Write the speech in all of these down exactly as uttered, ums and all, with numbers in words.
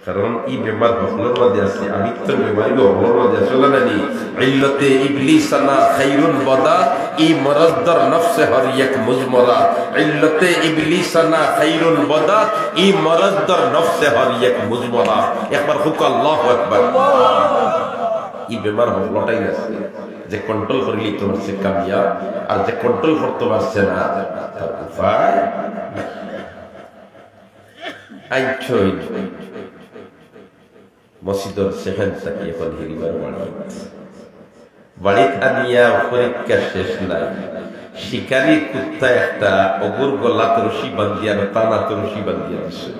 কারণ ই বেমার হকলর মাঝে আছে, আমি তো বেমারি হকলর মাঝে আছে, না নি? ইল্লতে ইবলিসানা খাইরুন বাদা, ই মরজ দর নফসে হর এক মুজমরা। ইল্লতে ইবলিসানা খাইরুন বাদা, ই মরজ দর নফসে হর এক মুজমরা। একবার হুক আল্লাহু আকবার। ই বেমার হকলটাই আছে, যে কন্ট্রোল করিলিতো পারছে কামিয়াব, আর যে কন্ট্রোল করতো পারছে না, তার উপায় নাই। আইচ্ছা, মসজিদর সেখান থাকি এখন হিরিবার বাড়িত। বাড়িত আনিয়া পরীক্ষা শেষ নাই। শিকারি কুত্তা একটা অগুর গলাত রশি বান্ধিয়া, আর তানাত রশি বান্ধিয়া দিছে।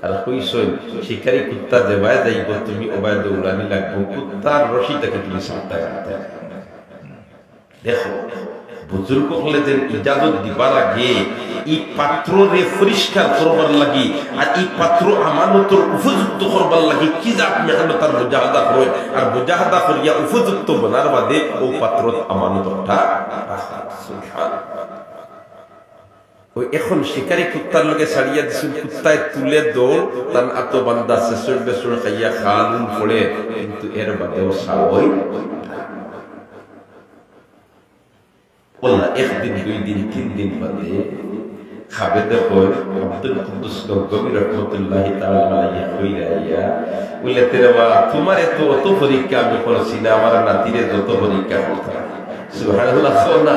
আর কইছইন, "শিকারি কুত্তা যেবায় যাইবো, তুমি ওবায় দৌড়ানি লাগবো, কুত্তার রশি থাকি তুমি ছাড়তায় পারতায় না।" দেখো, বুজুর্গ অকলে যে ইজাজত দিবার আগে ই পাত্ররে পরিষ্কার করবার লাগি আর ই পাত্র আমানতর উপযুক্ত করবার লাগি কি জাত মেহনত আর মুজাহাদা করে, আর মুজাহাদা করিয়া উপযুক্ত বনার বাদে অউ পাত্রত আমানতটা রাখা। সুবহানাল্লাহ। অউ এখন শিকারি কুত্তার লগে ছাড়িয়া দিছইন, কুত্তায় তুলে দৌড়, তান আতো বান্দা ছেঁচড় বেচড় খাইয়া খালুন পড়ে, কিন্তু এর বাদেও ছাড়ই। অলা একদিন, দুই দিন, তিন দিন বাদে খাবে দেখো আব্দুল কুদ্দুস গঙ্গোহী রহমতুল্লাহি তাআলা আলাইহি কইরা আইয়া, বলে, "তেরে বা, তুমারে তো অত পরীক্ষা আমি করছি না, আমার নাতিরে যত পরীক্ষা করতাম।" সুবহানাল্লাহ, কও না?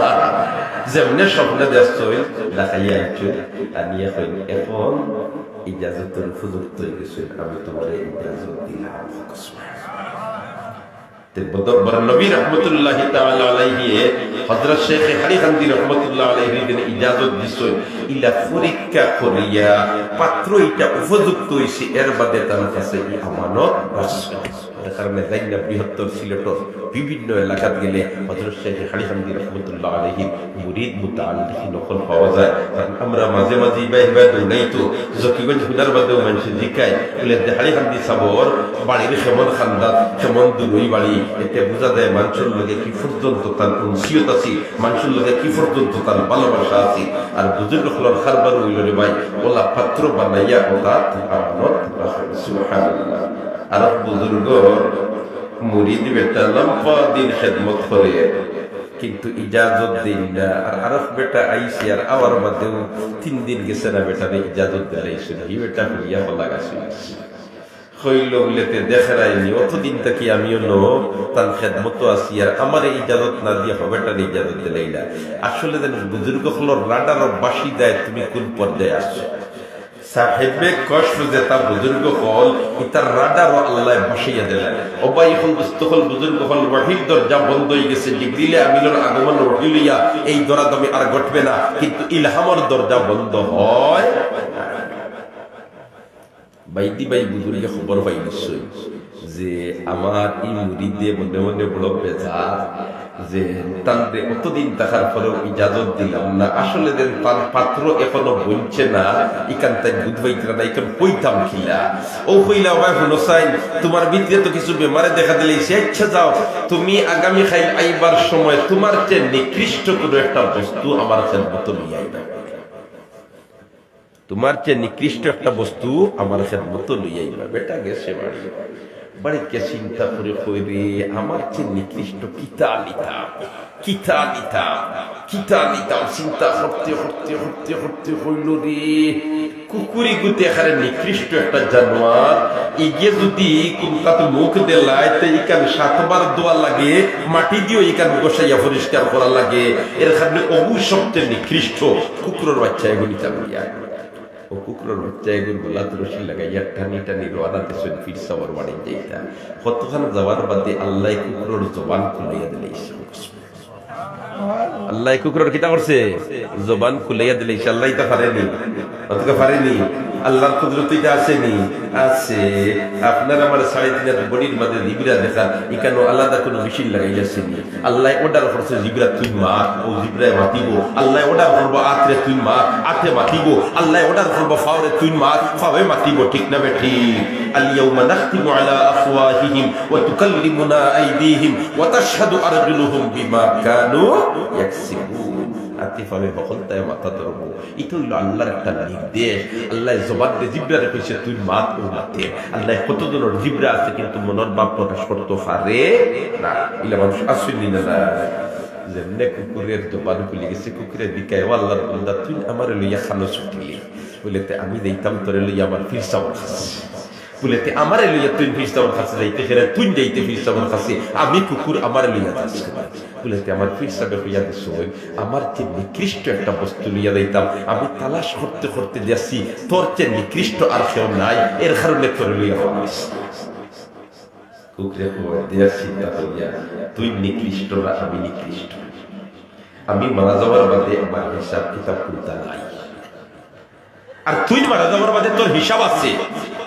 যেমনে স্বপ্নে দেখছইন, দেখাইয়া আইছইন, আনিয়া কইন, "এখন ইজাজতর উপযুক্ত অই গেছইন, আমি তুমারে ইজাজত দিলাম।" তে বদ-, বরেনবী রহমতুল্লাহি তাআলা আলাইহি, হযরত শেখ হালিকান্দি রহমতুল্লাহ আলাইহি যেন ইজাজত দিছইন, ইলা পরীক্ষা করিয়া পাত্র ইটা উপযুক্ত অইছে, এর বাদে তান কাছে ই আমানত রাখছইন। এর কারণে যাইন না বৃহত্তর সিলেটর বিভিন্ন এলাকাত গেলে হযরত শেখ হালিকান্দি রহমতুল্লাহ আলাইহির মুরিদ মুতাআল্লিকিন অকল পাওয়া যায়। কারণ আমরা মাঝে মাঝে ইবায় ইবায় দৌড়াই তো, জকিগঞ্জ হুনার বাদেও মানষে জিকায়, বলে, "হালিকান্দি সাবর বাড়ির কেমন খান্দাত, কেমন দূরই বাড়ি?" এতে বুঝা যায় মানষর লগে কি পর্যন্ত তান উনসিয়ত আছে, মানষর লগে কি পর্যন্ত তান ভালোবাসা আছে। আর বুজুর্গ অকলর কারবার অইলো রে ভাই, অলা পাত্র বানাইয়া অতাত আমানত রাখা। সুবহানাল্লাহ। আর বুজুর্গর মুরিদ বেটা লম্বা দিন খেদমত করে, কিন্তু ইজাজত দেইন না। আর আরক বেটা আইছে, আর আওয়ার বাদেও তিন দিন গেছে না, বেটারে ইজাজত দিলাইছে না। ই বেটা হুনিয়া কলা গাছ অইছে। কইলো, "বুলে তে দেখরায়নি, অতদিন থাকি আমিও ন তান খেদমতো আছি, আর আমারে ইজাজত না দিয়া হ বেটারে ইজাজত দিলাইলা।" আসলে যেন বুজুর্গ অকলর রাডারো বাসি যায়, তুমি কোন পর্যায়ে আছো। সাহেবে কশফ যেতা বুজুর্গ অকল, ইতার রাডারো আল্লায় বাসাইয়া দিলা। ও ভাই, অখন দোস্ত অকল, বুজুর্গ অকল, ওহীর দরজা বন্ধ অই গেছে, জিবরিলে আমিনর আগমন ওহী লইয়া এই দরাদমি আর ঘটবে না, কিন্তু ইলহামর দরজা বন্ধ হয়। বাইদি ভাই বুজুর্গে খবর পাই নিশ্চয় যে আমার ই মুরিদে মনে মনে বড় বেজার, যে তানরে অতদিন থাকার পরেও ইজাজত দিলাম না। আসলে যেন তার পাত্র এখনো বনছে না, ইখান তাইন বুঝ পাইতরা না, ইখান কইতাম কিলা। অউ কইলা, "ও ভাই, হুনো চাইন, তুমার ভিতরে তো কিছু বেমারে দেখা দিলাইছে। আচ্ছা যাও, তুমি আগামী কাইল আইবার সময় তুমার চেয়ে নিকৃষ্ট কোনো একটা বস্তু আমার খেদমতো লইয়া আইবা।" তুমার চেয়ে নিকৃষ্ট একটা বস্তু আমার খেদমতো লইয়া আইবা। বেটা গেছে বাড়ি। বাড়িত গিয়া চিন্তা করে কয়, "রে, আমার চেয়ে নিকৃষ্ট কিতা নিতাম, কিতা নিতাম, কিতা নিতাম?" চিন্তা করতে, করতে, করতে, করতে কইলো, "রে, কুকুরি গুতে এখানে নিকৃষ্ট একটা জানোয়ার, ইগে যদি কুনটাত মুখ দিলায়, তে ইখান সাতবার ধোয়া লাগে, মাটি দিও ইখান ঘষাইয়া পরিষ্কার করা লাগে, এর কারণে অউ সবচেয়ে নিকৃষ্ট।" কুকুরর বাচ্চা এগু নিতাম গিয়া। অউ কুকুরর বাচ্চা এগুর গলাত রশি লাগাইয়া টানি টানি রওয়ানা দিছইন পীর সাবর বাড়িত যাইতা। কতখান যাওয়ার বাদে আল্লায় কুকুরর জবান খুলাইয়া দিলাইছে। আল্লায় কুকুরর কিতা করছে? জবান খুলাইয়া দিলাইছে। আল্লায় ইতা পারেনি? অতকা পারেনি? আল্লার কুদরত ইতা আছেনি? আছে। আপনার আমার সাড়ে তিন হাত বডির মাঝে জিবরা দেখার, ইখানো আলাদা কোনো মেশিন লাগাইল আছেনি? আল্লায় অর্ডার করছে, "জিবরা তুই মাত", অউ জিবরায় মাতিবো। আল্লায় অর্ডার করবো, "আতরে তুই মাত", আতে মাতিবো। আল্লায় অর্ডার করবো, "ফাওরে তুই মাত", ফাওয়ে মাতিবো। ঠিক না বেঠিক? اليوم نختم على أفواههم وتكلمنا أيديهم وتشهد أرجلهم بما كانوا يكسبون। আতিফ আমি হকলতায় মাথা ধরবো। ইটা অইলো আল্লার একটা নির্দেশ। আল্লায় জবান দে জিব্রারে কইছে, "তুই মাত, ও মাতে।" আল্লায় কতজনর জিব্রা আছে, কিন্তু মনর ভাব প্রকাশ করতো পারে না। ইলা মানুষ আছইন নি না? যেমনে কুকুরের জবান খুলি গেছে, কুকুরে জিকায়, "ও আল্লার বান্দা, তুই আমারে লইয়া খানো ছুটিলি?" বলে, "তে আমি যাইতাম তোরে লইয়া আমার পীর সাবর কাছে।" বলে, "তে আমারে লইয়া তুই পীর সাবর কাছে যাইতে কেনে? তুই যাইতে পীর সাবর কাছে, আমি কুকুর, আমারে লইয়া যাস কেনে?" বলে, "তে আমার পীর সাবে কইয়া দিছইন, আমার চেয়ে নিকৃষ্ট একটা বস্তু লইয়া যাইতাম, আমি তালাশ করতে করতে দেখছি তোর চেয়ে নিকৃষ্ট আর কেউ নাই, এর কারণে তোরে লইয়া যাইছি।" কুকুরে কয়, "দেখ চিন্তা করিয়া, তুই নিকৃষ্ট না আমি নিকৃষ্ট? আমি মারা যাওয়ার বাদে আমার হিসাব কিতাব কুনতা নাই।" আর তুই মারা যাওয়ার বাদে তোর হিসাব আছে।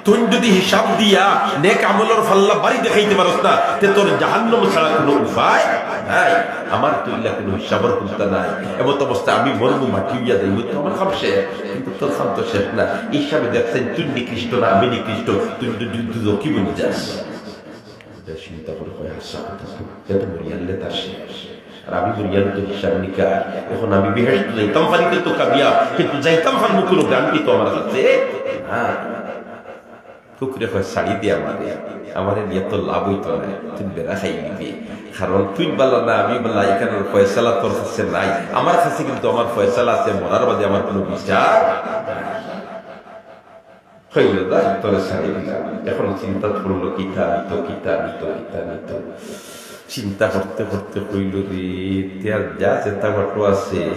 তুই যদি হিসাব দিয়া নেক আমলর ফাল্লা বাড়ি দেখাইতে পারস না, তে তোর জাহান্নাম ছাড়া কুনু উপায় নাই। আমার তো ইলা কুনু হিসাবর কুনতা নাই। এমত অবস্থায় আমি মরমু, মাটি অইয়া যাইমু, তো আমার কাম শেষ। কিন্তু তোর কাম তো শেষ না। হিসাবে দেখছইন তুই নিকৃষ্ট না আমি নিকৃষ্ট, তুই যদি দুজখি বনি যাস। এটা চিন্তা করে কয়, "হাছা কথা তো, এটা মরিয়ালে তার শেষ। আর আমি মরিয়ালে তো হিসাব নিকাশ। এখন আমি বেহেশত যাইতাম পারি তো কাবিয়া, কিন্তু যাইতাম পারমু কুনু গ্যারান্টি তো আমার কাছে না।" কুকুরে কয়, "ছাড়ি দে আমারে, আমারে নিয়া তো লাভ অইতো না, তুই বেড়া খাই নিবি। কারণ তুই বালা না, আমি বালা, ইখানর ফয়সালা তোর কাছে নাই, আমার কাছে কিন্তু আমার ফয়সালা আছে, মরার বাদে আমার কুনু বিচার নাই।" কইলো, "যা, তোরে ছাড়ি দিলাম।" এখন চিন্তা করলো, "কিতা নিতো, কিতা নিতো, কিতা নিতো?" চিন্তা করতে করতে কইলো, "রে, তে আর যা যেতা বাটো আছে,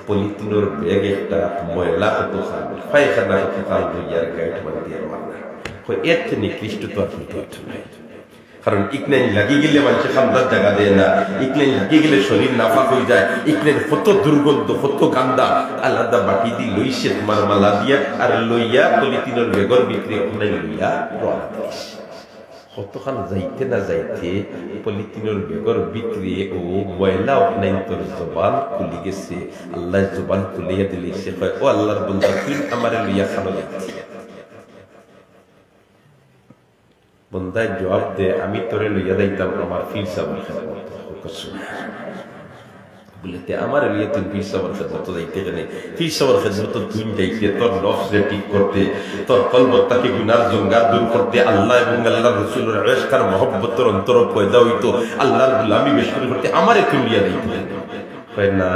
পলিথিনর ব্যাগ একটা, ময়লা কতখান, পায়খানা কতখান লইয়া আর গাইট বান্ধিয়া রওয়ানা।" কয়, "এর চেয়ে নিকৃষ্ট তো আর কিতা অইতো নায়।" কারণ ইকনাইন লাগি গেলে মানষে কান্দার জাগা দেয় না, ইকনাইন লাগি গেলে শরীর নাপাক অইযায়, ইকনাইন কত দুর্গন্ধ, কত গান্দা, আলাদা বাটি দি লইছে তুমার মালা দিয়া, আর লইয়া পলিথিনর ব্যাগর ভিতরে অখনাইন লইয়া রওয়ানা দিছে। কতখান যাইতে না যাইতে পলিথিনর ব্যাগর ভিতরে অউ ময়লা অখনাইন তোর জবান খুলি গেছে, আল্লায় জবান খুলিয়া দিলাইছে, কয়, "ও আল্লার বন্দা, তুই আমারে লইয়া খানো যাইতে?" বন্দায় জবাব দে, "আমি তোরে লইয়া যাইতাম আমার পীর সাবর খেদমতো।" বলে, "তে আমারে লইয়া তুই পীর সাবর খেদমতো যাইতে কেনে? পীর সাবর খেদমতো তুই যাইতে, তোর নফসরে ঠিক করতে, তোর কলবর থাকি গুনার জঙ্গার দূর করতে, আল্লাহ এবং আল্লাহর রসুলর ইশক আর মহব্বতর অন্তরো পয়দা অইতো, আল্লাহর গোলামি বেশ করি করতে, আমারে তুই লইয়া যাইতে কেনে?" কয়, "না,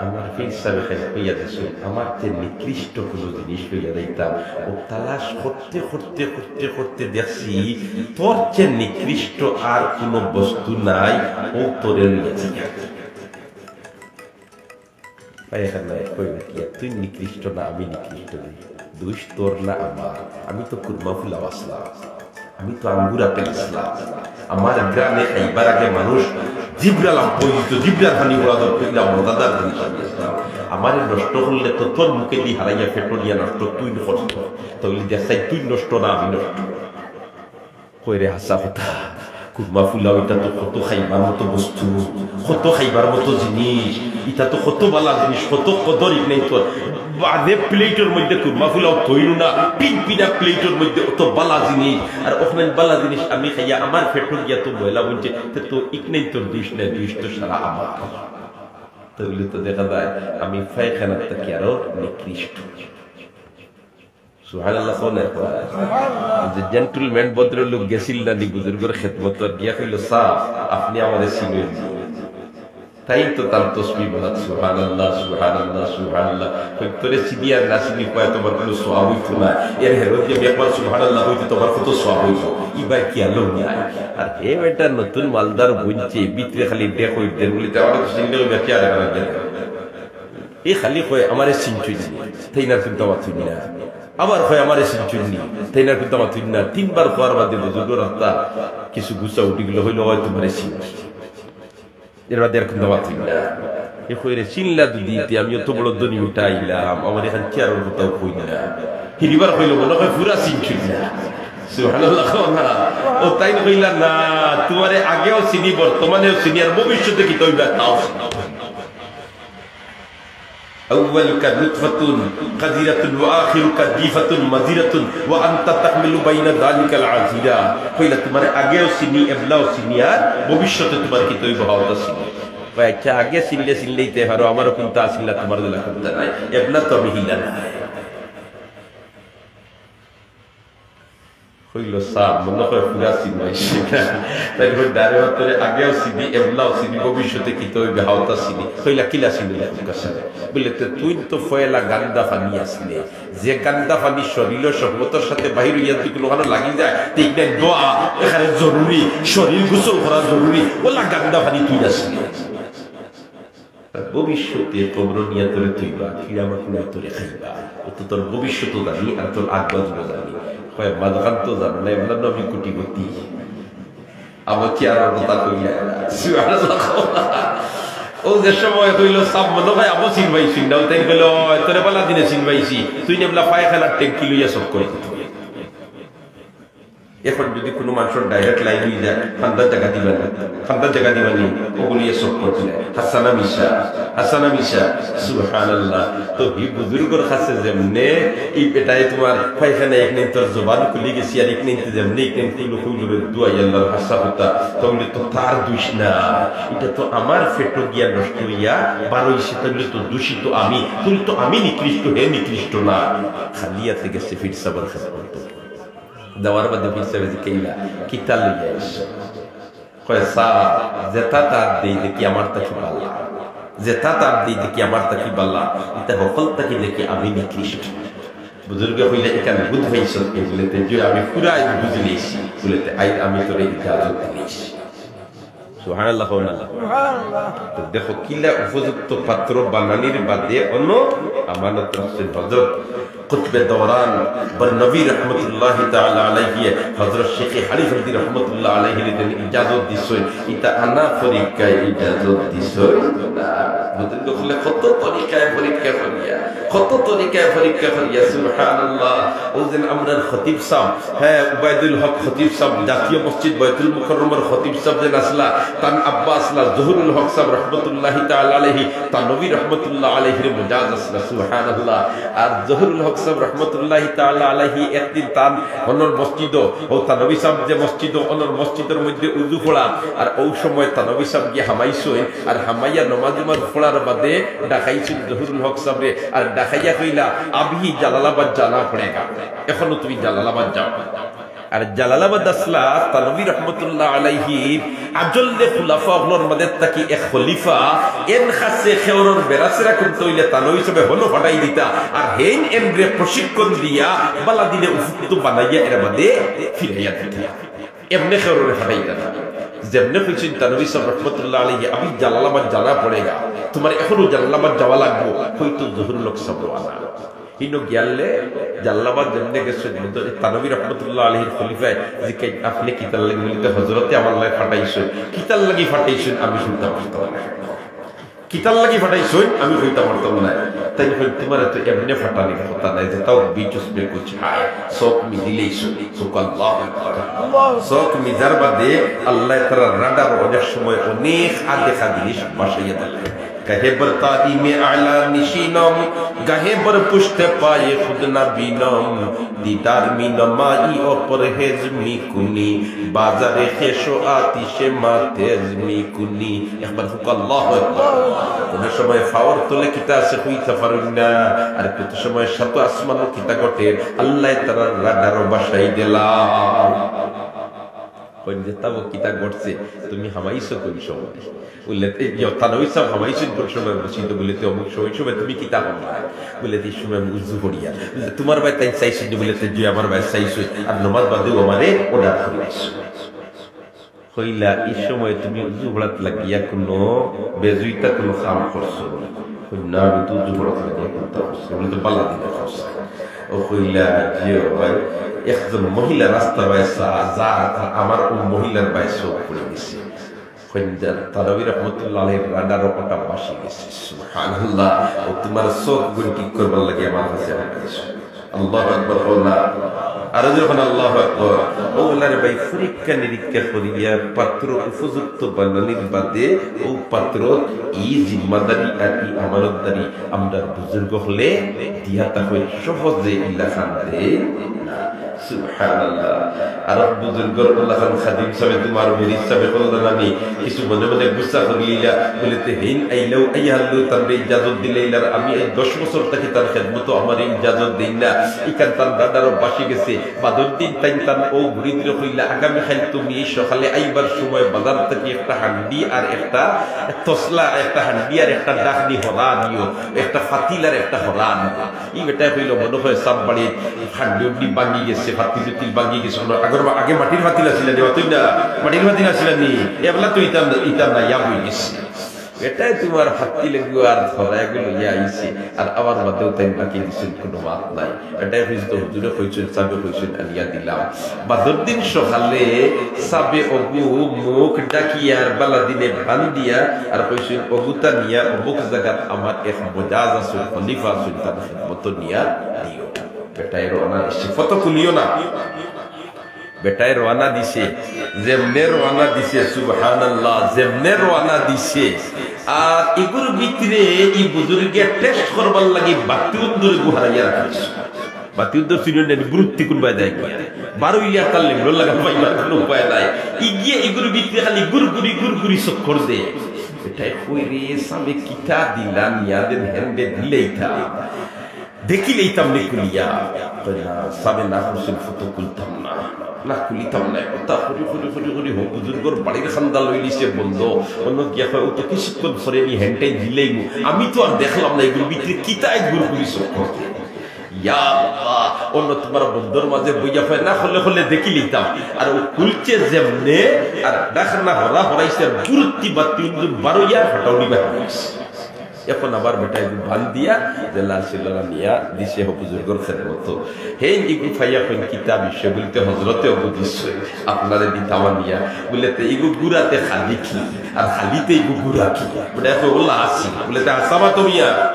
আমার পীর সাবে খালি কইয়া দিছইন, আমার চেয়ে নিকৃষ্ট কুনু জিনিস লইয়া যাইতাম।" অউ তালাশ করতে, করতে, করতে, করতে দেখছি, তোর চেয়ে নিকৃষ্ট আর কুনু বস্তু নাই, অউ তোরে লইয়া যাইতাম। পায়খানায় কইবে কি, "তুই নিকৃষ্ট না আমি নিকৃষ্ট নি? দোষ তোর না আমার? আমি তো কুরমা ফুলাও আছলাম, আমি তো আঙ্গুর আপেল আছলাম। আমার গ্রামে খাইবার আগে মানুষ জিব্রা লাম্প অইতো, জিব্রার পানি বরাবর কইলা মজাদার জিনিস আমি আছলাম। আমারে নষ্ট করলে তো তোর মুখে দি হারাইয়া পেটো দিয়া নষ্ট তুই করতো। তাইলে দেখ চাই তুই নষ্ট না আমি নষ্ট?" কয়, "রে হাছা কথা, কুরমা ফুলাও ইটা তো কত খাইবার মতো বস্তু, কত খাইবার মতো জিনিস, ইটা তো কত বালা জিনিস, কত কদর ইকনাইন তোর। বাদে প্লেটর মধ্যে কুরমা ফুলাও থইনু না, পিন পিনা প্লেটর মধ্যে অত বালা জিনিস, আর অখনাইন বালা জিনিস আমি খাইয়া আমার পেটো গিয়া তো ময়লা বনছে, তে তো ইকনাইন তোর দোষ নায়, দোষ তো সারা আমার।" তাইলে তো দেখা যায় আমি পায়খানার থাকি আরো নিকৃষ্ট। সুবহানাল্লাহ কও না একবার। যে gentleman ভদ্রলোক গেছিল না নি বুজুর্গর খেদমতো, গিয়া কইলো, "সাব, আপনে আমারে চিনইন নি?" তাইন তো তান তসবি বলাত, "সুবহানাল্লাহ, সুবহানাল্লাহ, সুবহানাল্লাহ।" কয়, "তোরে চিনি আর না চিনি কওয়া তুমার কুনু সওয়াব অইতো না। এর হেরত যে আমি একবার সুবহানাল্লাহ কইতে তুমার কত সওয়াব অইতো। ইবার কি আলো নিয়া?" আর হে বেটা নতুন মালদার বইনছে, ভিতরে খালি ডেক অইতে বলি, "তে আমারে তো চিনলে বেটা আর এখানে গেল।" ই খালি কয়, "আমারে চিনছইন নি?" তাইন আর কুন্তা মাতইন না। আবার কয়, "আমারে চিনছইন নি?" তাইন আর কুন্তা মাতইন না। তিনবার কওয়ার বাদে বুজুর্গর আত্মা কিছু গুছা উঠি গেল, কইলো, "অয় তুমারে চিনছি।" এর বাদে আর কুন্তা মাতইন না। ই কয়, "রে, চিনলা যদি তে আমি অত বড় ধনী উঠা আইলাম, আমার এখান চেয়ারর কথাও কই না।" হিরিবার কইলো, "মনে কয় পুরা চিনছইন না।" সুবহানাল্লাহ কও না। ও তাইন কইলা, "না, তুমারে আগেও চিনি, বর্তমানেও চিনি, আর ভবিষ্যতে কিতা অইবা তাও চিনি।" أولك نطفة قذرة وآخرك جيفة مذرة وأنت تحمل بين ذلك العذيرة। কইলা, "তুমারে আগেও চিনি, এবলাও চিনি, আর ভবিষ্যতে তুমার কিতা অইবো, অতা চিনি।" কয়, "আচ্ছা, আগে চিনলে চিনলেইতে পারো, আমারও কুন্তা আছিল না, তুমার দিলা কুন্তা নাই, এবলা তো আমি হিলা না।" কইলো, "সাব, মনো কয় পুরা চিনবাইছি না।" তাইন কইন, "না রে বা, তোরে আগেও চিনি, এবলাও চিনি, ভবিষ্যতে কিতা অইবে, হাওতা চিনি।" কইলা, "কিলা চিনলে?" বুলে, "তে তুই তো পয়লা গান্দা পানি আছলে, যে গান্দা পানি শরীলর সহবতর সাথে বাহির অইয়া যদি কুনুখানো লাগি যায়, তে ইখান ধোয়া একেবারে জরুরি, শরীল গোসল করা জরুরি, অলা গান্দা পানি তুই আছলে।" ভবিষ্যতে কবরো নিয়া তোরে থইবা, কিড়া মাকড়ে তোরে খাইবা। অউ তো তোর ভবিষ্যতও জানি, আর তোর আগবাজও জানি। কয়, "মাঝখান তো জানো না, এবলা নবী কোটিপতি।" আবু চেয়ারর কথা কইলা। সুবহানাল্লাহ। অউ যে সময় কইলো, "সাব, মনো কয় আবু চিনবাইছি না।" তাইন কইলো, "অয়, তোরে বালা দিনে চিনবাইছি, তুই না এবলা পায়খানার ট্যাঙ্কি লইয়া চক্কর দিতে।" এখন যদি কুনু মানষর direct line অই যায়, কান্দাত জাগা দিবা নি, কান্দাত জাগা দিবা নি, অগুলিয়ে সব করতে। হাসানা মিশা, হাসানা মিশা, সুবহানাল্লাহ। তো হি বুজুর্গর কাছে যেমনে, ই বেটায় তুমার পায়খানা ইখান তোর জবান খুলি গেছে, আর ইখান যেমনে ইখান খুলো খুলো রে দুয়াই আল্লাহর হাসা কথা, তাইলে তো তার দোষ না, ইটা তো আমার পেটো গিয়া নষ্ট অইয়া বার অইছে, তাইলে তো দোষী তো আমি, তাইলে তো আমি নিকৃষ্ট, হে নিকৃষ্ট না। খালি আতে গেছে পীর সাবর খেদমতো। দেওয়ার বাদে পীর সাবে জিকাইলা, "কিতা লইয়া আইছো?" কয়, "সাব, যেতা তার দেই দেখি আমার থাকি বালা, যেতা তার দেই দেখি আমার থাকি বালা, ইতা হকল থাকি দেখি আমি নিকৃষ্ট।" বুজুর্গে কইলা, "ইখান বুঝ পাইছো?" বুলে, "তে যে আমি পুরাই বুঝিলিছি।" বুলে, "তে আইজ আমি তোরে ইজাজত দিলিছি।" সুবহানাল্লাহ, সুবহানাল্লাহ। তো দেখো, কিলা উপযুক্ত পাত্র বানানির বাদে অনো আমানত রাখছইন হযরত কুতবে দৌরান বরনবী রহমতুল্লাহি তাআলা আলাইহি, হযরত শেখে হারিফ হলদি রহমতুল্লাহ আলাইহিরে যেন ইজাজত দিছইন, ইতা আনা পরীক্ষায় ইজাজত দিছইন না। বুজুর্গ অকলে কত তরিকায় পরীক্ষা করিয়া, কত তরিকায় পরীক্ষা করিয়া, সুবহানাল্লাহ। অউ যেন আমরার খতিব সাব, হ্যাঁ, উবাইদুল হক খতিব সাব, জাতীয় মসজিদ বায়তুল মুকাররমর খতিব সাব যেন আছলা, তান আব্বা আছলা জহুরুল হক সাব রহমতুল্লাহি তাআলা আলাইহি, থানভী রহমতুল্লাহ আলাইহির মজাজ আছলা, সুবহানাল্লাহ। আর জহুরুল হক সাব রহমতুল্লাহি তাআলা আলাইহি একদিন তান অনর মসজিদো, অউ থানভী সাব যে মসজিদো, অনর মসজিদর মধ্যে উজু পড়া, আর অউ সময় থানভী সাব গিয়া হামাইছইন, আর হামাইয়া নমাজ উমাজ পড়ার বাদে ডাকাইছইন জহুরুল হক সাবরে, আর ডাকাইয়া কইলা, "আবহি জালালাবাদ জানা পড়েগা, এখনো তুমি জালালাবাদ যাও।" আর জালালাবাদ আছলা থানভী রহমতুল্লাহ আলাইহির আজল্লে খুলাফা অকলর মাঝে থাকি এক খলিফা, এন খাসে খেওরর বেড়াছেড়া কুন্তা অইলে থানভী সাবে হনো ফাটাই দিতা, আর হেইন এনরে প্রশিক্ষণ দিয়া বালা দিনে উপযুক্ত বানাইয়া এর বাদে ফিরাইয়া দিতা। এমনে খেওররে ফাটাইতা না। যেমনে কইছইন থানভী সাব রহমতুল্লাহ আলাইহি, "আমি জালালাবাদ জানা পড়েগা, তুমার এখনো জালালাবাদ যাওয়া লাগবো", কইতো জহুরুল হক সাব রওয়ানা। হিনো গিয়ালে জালালাবাদ যেমনে গেছইন, মধ্যে থানভী রহমতুল্লাহ আলাইহির খলিফায় জিকাইন, "আপনে কিতার লাগি?" বুলে, "তে হজরতে আমার লাগি ফাটাইছইন।" "কিতার লাগি ফাটাইছইন আমি কইতাম পারতাম না।" "কিতার লাগি ফাটাইছইন আমি কইতাম পারতাম না।" তাইন কইন, "তুমারে তো এমনে ফাটানির কথা নায়, যে তাও বিচ উসমে কুছ হায়।" চউখ মিজিলাইছইন, সুবহানাল্লাহ। চউখ মিজার বাদে আল্লায় তারার রাডারো অনেক সময় অনেক আদেখা জিনিস ভাসাইয়া দেয়। گاہے بر تادی میں اعلیٰ نشینم، گاہے بر پشت پای خود نبینم، دیدار می نمایی و پرہیز می کنی، بازار خویش و آتش ما تیز می کنی۔ একবার কউক্কা আল্লাহু আকবার। কুনু সময় পাওর তলে কিতা আছে কইতা পারইন না, আর কত সময় সাত আসমানো কিতা ঘটের, আল্লায় তারার রাডারো ভাসাই দিলা। কইন যে, "তাবো কিতা ঘটছে, তুমি হামাইছো কুন সময়?" বুলে, "এই যে থানভী সাব হামাইছইন কুন সময় মসজিদো?" বুলে, "তে অমুক সময়।" "সময় তুমি কিতা করলায়?" বুলে, "তে ই সময় আমি উজু করিয়া।" বুলে, "তুমার বায় তাইন চাইছইন নি?" বুলে, "তে জি, আমার বায় চাইছইন, আর নমাজ বাদেও আমারে অর্ডার করিয়া দিছইন।" কইলা, "ই সময় তুমি উজু পড়াত লাগিয়া কুনু বেজুইতা কুনু কাম করছো নি?" কইন, "না, আমি তো উজু পড়াত লাগিয়া কুনতা করছি না।" বুলে, "তে বালা দিনে করছো।" অউ কইলা, "জি অয় ভাই, একজন মহিলা রাস্তার বায় চা-, যার, আর আমার অউ মহিলার বায় চউখ পড়ি গেছে।" কইন যে, থানভী রহমতুল্লাহ আলাইহির রাডারো অটা ভাসি গেছে। সুবহানাল্লাহ। অউ তুমার চউখ গুইন ঠিক করবার লাগি আমার কাছে আইছো। আল্লাহু আকবার কও না। আরো যখন আল্লাহু আকবার। অউলারে ভাই পরীক্ষা নিরীক্ষা করিয়া পাত্র উপযুক্ত বানানির বাদে অউ পাত্র ই জিম্মাদারি আর ই আমানতদারি আমরার বুজুর্গ অকলে দিয়া থাকইন, সহজে ইলা খান দেইন না। সুবহানাল্লাহ। আর বুজুর্গর বললা খান খাদিম সাবে, তোমার মেরিজ সাবে বললা না নি, কিছু মনে মনে গুসা করিলা, বলে, "তে হেইন আইলাও, আইয়া হারলো, তানরে ইজাজত দিলাইলা, আর আমি এই দশ বছর থাকি তার খেদমতো আমারে ইজাজত দেইন না।" ইখান তান দাদারও বাসি গেছে। বাদর দিন তাইন তান ও মুরিদরে কইলা, "আগামী কাইল তুমি সকালে আইবার সময় বাজার থাকি একটা হান্ডি আর একটা তসলা, একটা হান্ডি আর একটা ডাকনি হরা আনিও, একটা ফাতিল আর একটা হরা আনিও।" ই বেটায় কইলো, "মনে হয় সাব বাড়িত হান্ডি উন্ডি ভাঙ্গি গেছে, ফাতিল উতিল ভাঙ্গি গেছে, কোনো আগর মা-, আগে মাটির ফাতিল আছিল নি, অতই না, মাটির ফাতিল আছিল নি, এবলা তো ইতা, ইতা নাইয়া হই গেছে।" বেটায় তোমার ফাতিল এগু আর হরা এগু লইয়া আইছে, আর আমার বাদেও তাইন বাকি দিছইন, কোনো মাত নাই। বেটায় কইছে তো হুজুরে কইছইন, সাবে কইছইন, আনিয়া দিলাম। বাদর দিন সকালে সাবে অগু মুখ ডাকিয়া আর বালা দিনে বান্দিয়া আর কইছইন, "অগুতা নিয়া অমুক জাগাত আমার এক মজাজ আছে, খলিফা আছে, তার খেদমতো নিয়া দিও।" বেটায় রওনা দিছে, ফটো খুলিও না। বেটায় রওনা দিছে, যেমনে রওনা দিছে, সুবহানাল্লাহ, যেমনে রওনা দিছে, আর ইগুর ভিতরে ই বুজুর্গে টেস্ট করবার লাগি বাতি উন্দুর এগু হারাইয়া রাখছে। বাতি উন্দুর চিনো নি, গুরুত্তি কোন বায় দেয় গিয়া। বারো ইলিয়া তার লেমড়ো লাগা পাইবার কোনো উপায় নাই। ইগিয়ে ইগুর ভিতরে খালি গুরগুরি, গুরগুরি চক্কর দে। বেটায় কই রে, সাবে কিতা দিলা, নিয়া দেন হেন্ডে দিলেইতা। দেখিলেইতাম নি খুলিয়া। কই না, সাবে না করছইন, ফটো খুলতাম না। না খুলিতাম না। কথা করি, করি, করি, করি, হো, বুজুর্গর বাড়ির খান্দা লইলিছে বন্ধ। অন্য গিয়া কয়, "ও তো কিছুক্ষণ পরে নি হেন্ডটাই দিলেই মু।" আমি তো আর দেখলাম না, এগুর ভিতরে কিতা এক গুরগুরি চক্কর। ইয়া আল্লাহ, অন্য তোমার বন্ধর মাঝে বইয়া কয়, "না, হলে হলে দেখিলিতাম।" আর ও খুলছে যেমনে, আর ডাকনা হরা হরাইছে, আর গুরুত্তি বাতি উন্দুর বারো ইয়ার ফাটাউনি বার হইছে। এখন আবার বেটায় এগু বান্দিয়া, যে লাল শিলরা নিয়া দিছে হো বুজুর্গর খেদমতো। হেইন ইগু পাইয়া কইন কিতা বিষয়, বলে তে হজরতে অগু দিছে, আপনারে দিতাম আনিয়া। বলে তে ইগু গুরাতে খালি কি, আর খালিতে ইগু গুরা কি? বলে এখন ওলা আসি, বলে তে হাসাবা তো মিয়া।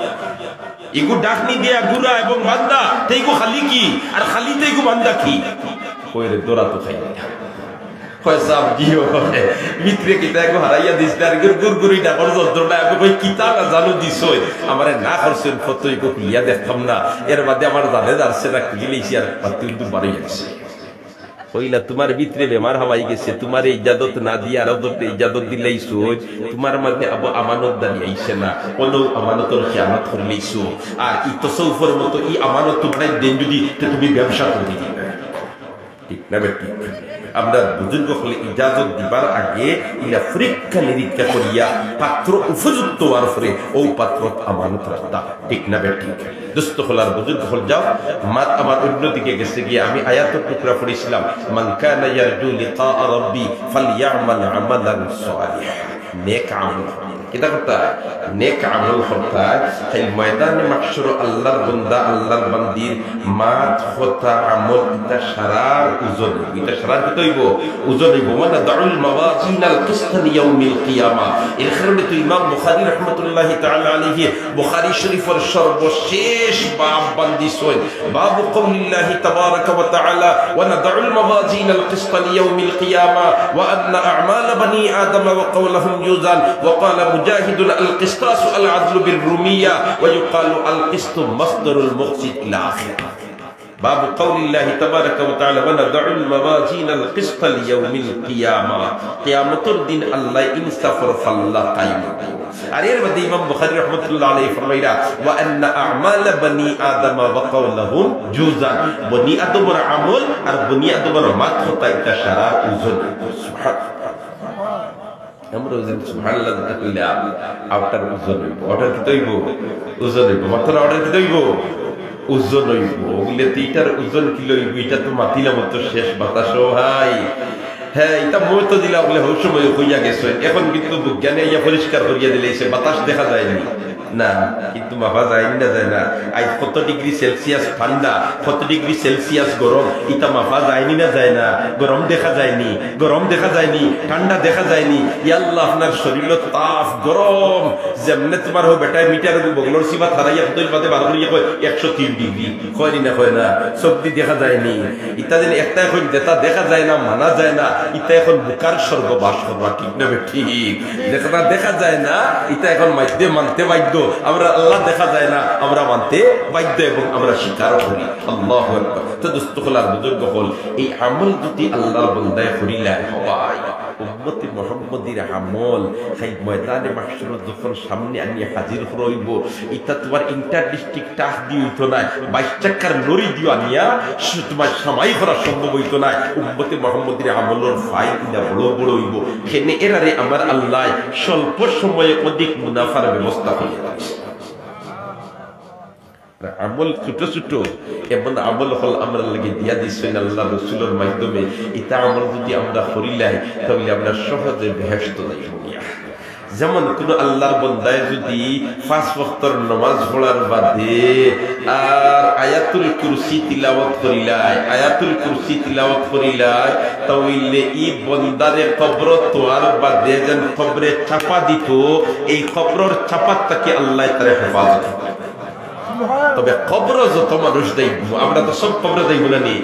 ইগু ডাকনি দিয়া গুরা এবং বান্দা, তে ইগু খালি কি, আর খালিতে ইগু বান্দা কি? কই রে, দৌড়া তো খাই। কয়, "সাব, দিও।" ভিতরে কিতা এগু হারাইয়া দিছে, আর এগুর গুরগুরি ডাকর যন্ত্রণা, আমি কই, "কিতা না জানো দিছইন, আমারে না করছইন, ফটো ইগু খুলিয়া দেখতাম না, এর বাদে আমার জানে যারছে না, খুলি লইছি, আর বাতি উন্দুর বারো ইয়ার গেছে।" কইলা, "তোমার ভিতরে বেমার হামাই গেছে, তোমারে ইজাজত না দিয়া আর ওদেরকে ইজাজত দিলাইছইন, তোমার মাঝে আবু আমানতদারি আইছে না, কোনো আমানতর খেয়ানত করিলাইছো, আর ই তসৌফর মতো ই আমানত তোমারে দেন যদি, তে তুমি ব্যবসা করি দিবে।" ঠিক না বেঠিক? আমরা বুজুর্গ অকলে ইজাজত দিবার আগে ইলা পরীক্ষা নিরীক্ষা করিয়া পাত্র উপযুক্ত হওয়ার পরে ও পাত্রত আমানত রাখতা। ঠিক না বেঠিক? দোস্ত অকল আর বুজুর্গ অকল যাও, মাত আমার অন্যদিকে গেছে গিয়া আমি আয়াতর টুকরা পড়ছিলাম, "মান কানা ইয়ারজু লিকা রাব্বি ফালইয়ামাল আমালান সালিহা।" নেক আমল। কিতা করতা? নেক আমল করতা। কাইল ময়দানে মাহশরো আল্লাহর বন্দা, আল্লাহর বান্দির মাত, কথা, আমল, ইতা সারার ওজন অইবো। ইতা সারার কিতা অইবো? ওজন অইবো। ওয়া নাদাউল মাওয়াজিনাল কিসতা লিয়াউমিল কিয়ামা। এর কারণে তো ইমাম বুখারী রহমতুল্লাহি তাআলা আলাইহি বুখারী শরীফর সর্বশেষ বাব বান্দিছইন। باب قول الله تبارك وتعالى: "ونضع الموازين القسط ليوم القيامة وأن أعمال بني آدم وقولهم يوزن". وقال مجاهد: "القسطاس العدل بالرومية، ويقال القسط مصدر المقسط" إلى آخره. باب قول الله تبارك وتعالى: "ونضع الموازين القسط ليوم القيامة". কিয়ামতর দিন আল্লাহ ইনসাফর পাল্লা কায়েম করবো। আর এর বাদে ইমাম বুখারী রহমতুল্লাহ আলাইহি ফরমাইরা, "ওয়া আন্না আমালা বানি আদম ওয়া কাওলাহুম ইউজান", বনি আদমর আমল আর বনি আদমর মাত কথা ইতা সারা ওজন অইবো। সুবহানাল্লাহ। আমরা ওজন সুবহানাল্লাহ যেটা কইলাম, ওটার ওজন অইবো। ওটার কিতা অইবো? ওজন অইবো। মাত্র ওটার কিতা অইবো? ওজন অইবো। বুলে, "তে ইটার ওজন কিলা অইবো? ইটা তো মাতিলাম তো শেষ বাতাস, ও ভাই।" হ্যাঁ, ইতা মুতজিলা অকলে হউ সময় কইয়া গেছইন। এখন কিন্তু বিজ্ঞানে আইয়া পরিষ্কার করিয়া দিলাইছে, বাতাস দেখা যায়নি। না, কিন্তু মাপা যায়নি না যায় না। আইজ কত ডিগ্রি সেলসিয়াস ঠান্ডা, কত ডিগ্রি সেলসিয়াস গরম, ইতা মাপা যায়নি না যায় না। গরম দেখা যায়নি, গরম দেখা যায়নি, ঠান্ডা দেখা যায়নি। ইয়াল্লা, আপনার শরীরো তাপ গরম, যেমনে তোমার হউ বেটায় মিটার বগলর সিবা থারাইয়া কতদিন বাদে বার করিয়া কয় একশো তিন ডিগ্রি। কয়নি না, কয় না? চোখদি দেখা যায়নি। ইতা যেন একটাই কইন, যেটা দেখা যায় না, মানা যায় না, ইতা এখন বুকার স্বর্গবাস করবা, ঠিক না বেঠিক? যেটা দেখা যায় না, ইতা এখন মাইধ্যে মানতে বাধ্য। আমরা আল্লাহ দেখা যায় না, আমরা মানতে বাধ্য এবং আমরা স্বীকারও করি। আল্লাহু আকবার। তো দোস্ত অকল আর বুজুর্গ অকল, এই আমল যদি আল্লাহর বন্দায় করিলায়, হবাই উম্মতে মুহাম্মদীর আমল, সেই ময়দানে মাহশরত যখন সামনে আনিয়া হাজির করা অইবো, ইটা তুমার ইন্টার ডিস্ট্রিক্ট টাস দিয়া অইতো নায়, বাইশ চাক্কার লরি দিয়া আনিয়া সু-, তুমার সামাই করা সম্ভব অইতো নায়। উম্মতে মুহাম্মদীর আমলর ফাইল ইলা বড় বড় অইবো। কেনে এরারে আমার আল্লায় স্বল্প সময়ে অধিক মুনাফার ব্যবস্থা করিয়া দিছে। আর আমল ছোট ছোট, এমন আমল অকল আমরার লাগি দিয়া দিছইন আল্লাহর রসুলর মাধ্যমে। ইতা আমল যদি আমরা করিলাই, তাইলে আমরা সহজে বেহেশত যাইমু গিয়া। যেমন কুনু আল্লাহর বন্দায় যদি পাঁচ ওয়াক্তর নামাজ পড়ার বাদে আর আয়াতুল কুরসি তিলাওয়াত করিলায়, আয়াতুল কুরসি তিলাওয়াত করিলায়, তাইলে ই বন্দারে কবর তোয়ার বাদে যেন কবরে চাপা দিতো, এই কবরর চাপাত থাকি আল্লায় তারে হেফাজত করবা। তবে কবরো যত মানুষ যাইবো, আমরা তো সব কবরো যাইবো না নি?